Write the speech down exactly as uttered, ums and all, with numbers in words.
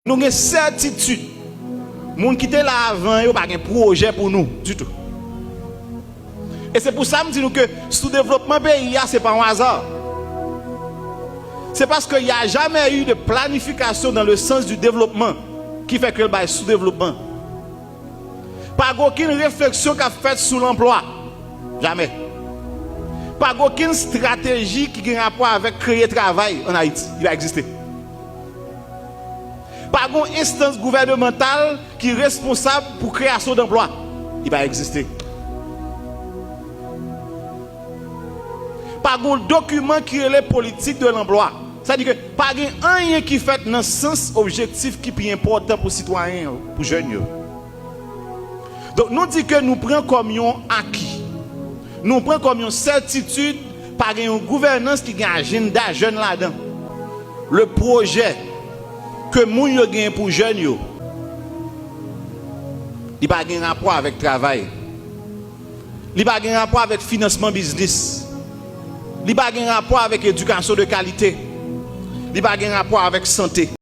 Nou gen sètitid. Moun ki te la avan yo pa gen pwojè pou nou ditou. E se pou sa m di nou ke soudevlopman peyi a, se pa yon aza. Se paske y a jamais eu de planification dans le sens du développement ki fè ke l bay soudevlopman. Pa gen okenn refleksyon k ap fèt sou lanplwa. Jamè. Pa gen okenn estrateji ki gen rapò avèk kreye travay ann Ayiti. Li pa egziste. Pa gen yon enstans gouvènemantal ki responsab pou kreyasyon danplwa. Li pa egziste. Pa gen yon dokiman ki rele politik de lanplwa. Sa di ke pa gen anyen ki fèt nan sans objektif ki pi enpòtan pou sitwayen yo, pou jèn yo. Donk, nou di ke nou pran kòm yon aki, nou pran kòm yon sètitid, pa gen yon gouvènans ki gen ajanda jèn ladan. Le pwojè ke moun yo gen pou jèn yo, li pa gen rapò avèk travay. Li pa gen rapò avèk finansman biznis. Li pa gen rapò avèk edikasyon de kalite. Li pa gen rapò avèk sante.